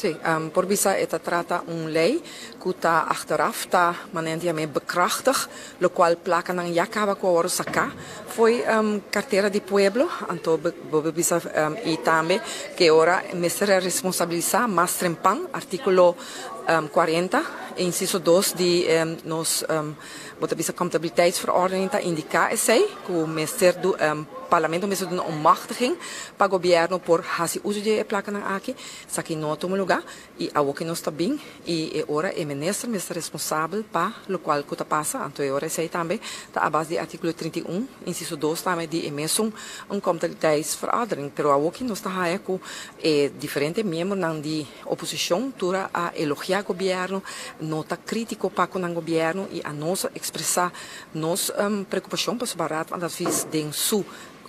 Si, por bisa e ta trata un lei ku ta achteraf ta manera di yam'é bekrachtig, lokual plakanan ya kaba ku a wòrdu saká fo'i kartera di pueblo. Anto bo por bisa i tambe ku e ora mester a responsabilisá mas trempan, artíkulo 40, insiso 2 di nos, bo ta bisa, comptabiliteitsverordening ta indiká esei, ku mester parlamento mester duna un machtiging pa gobièrnu por hasi uso di e plakanan aki. Esaki no a tuma lugá i awor ku nos ta bin i e ora e minister mester responsabel pa lokual ku ta pasa. Anto e ora esei tambe ta a base di artíkulo 31, insiso 2 tambe di e mesun un comptabiliteitsverordening. Pero awor ku nos ta haya ku e diferente miembronan di oposishon tur a elogiá gobièrnu, no ta krítiko pa ku nan gobièrnu i a nos a ekspresá nos preokupashon pasobra Raad van Advies den su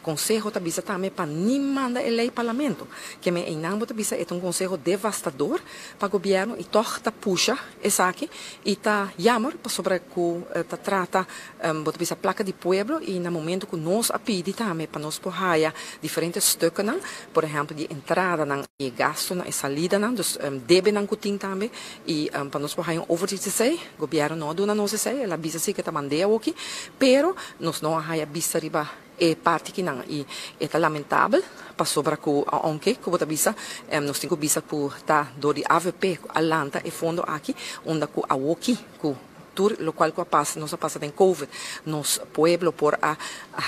konseho ta bisa tambe pa ni manda e lei parlamento. Ke men einan bo ta bisa e ta un konseho devastador pa gobièrnu i tòg ta pusha esaki i ta jammer pasobra ku ta trata, bo ta bisa, plaka di pueblo i na momento ku nos a pidi tambe pa nos por haya diferente stukkennan, por ehèmpel di entradanan i e gastunan, e salidanan, dus debenan ku tin tambe i pa nos por haya un overzicht esei, gobièrnu no a duna nos esei, el a bisa si ke ta mand'é awoki, pero nos no a haya bista riba e parti kinan i e ta lamentabel pasobra ku aunke ku bo ta bisa nos tin ku bisa ku ta dor di AVP ku a lanta e fondo aki unda ku awoki ku tur lokual ku a pasa, nos a pasa den covid, nos pueblo por a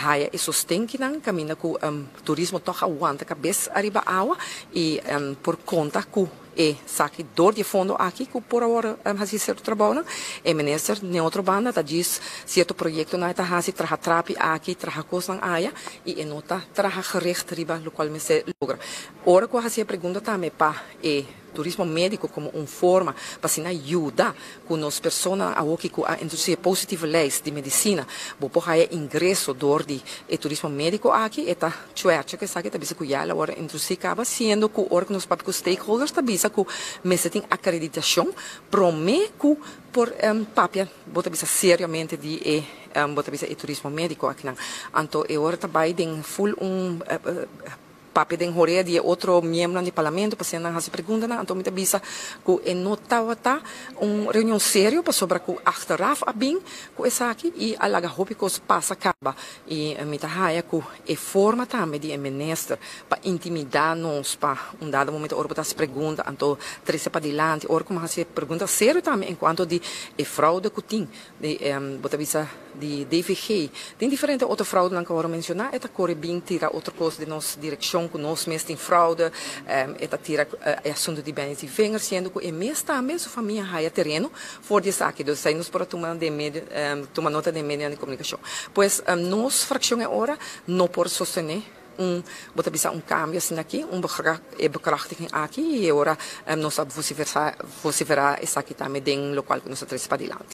haya e sosten kinan kaminda ku turismo tòg a wanta kabes ariba awa i por konta ku esaki dor di e fondo aki ku por awor hasi sierto trabounan. E minister den otro banda ta djis sierto proyektonan e ta hasi, traha trapi aki, traha kosnan aya i e no ta traha gericht riba lokual mester logra. Ora ku a hasi e pregunta tambe pa e turismo médiko komo un forma pa asina yuda ku nos personanan awoki ku a introdusi e positieve lijst di medisina, bo por haya ingreso dor di e turismo médiko aki, e ta chuercha ku esaki ta bisa ku ya el a wòrdu introdusi kaba, siendo ku ora ku nos papia ku stakeholders ta bisa ku mester tin akreditashon promé ku por papia, bo ta bisa, seriamente di e, bo ta bisa, e turismo médiko akinan. Anto e ora ta bai den ful un papia den horea di e otro miembronan di parlamento pa asina nan hasi preguntanan. Anto mi ta bisa ku e no tabata un reunion serio pasobra ku achteraf a bin ku esaki i a laga hopi kos pasa kaba i mi ta haya ku e forma tambe di e minister pa intimidá nos pa un dado momento ora bo ta hasi pregunta anto trese padilanti ora ku mi hasi pregunta serio tambe enkuanto di e fraude ku tin di, bo ta bisa, di DVG. Tin diferente otro fraudenan ku a wòrdu menshoná. E ta kore bin tira otro kos den nos direkshon ku nos mes tin fraude. E ta tira e asuntu di Benny Zievinger, siendo ku e mes tambe su famia haya tereno for di esaki. Dus esei nos por a tuma den medio, tuma nota den medionan di komunikashon. Pues nos frakshon e ora no por sostené un, bo ta bisa, un kambio asina aki, un e bekrachtiging aki i e ora nos a vosiferá esaki tambe den lokual ku nos a trese padilanti.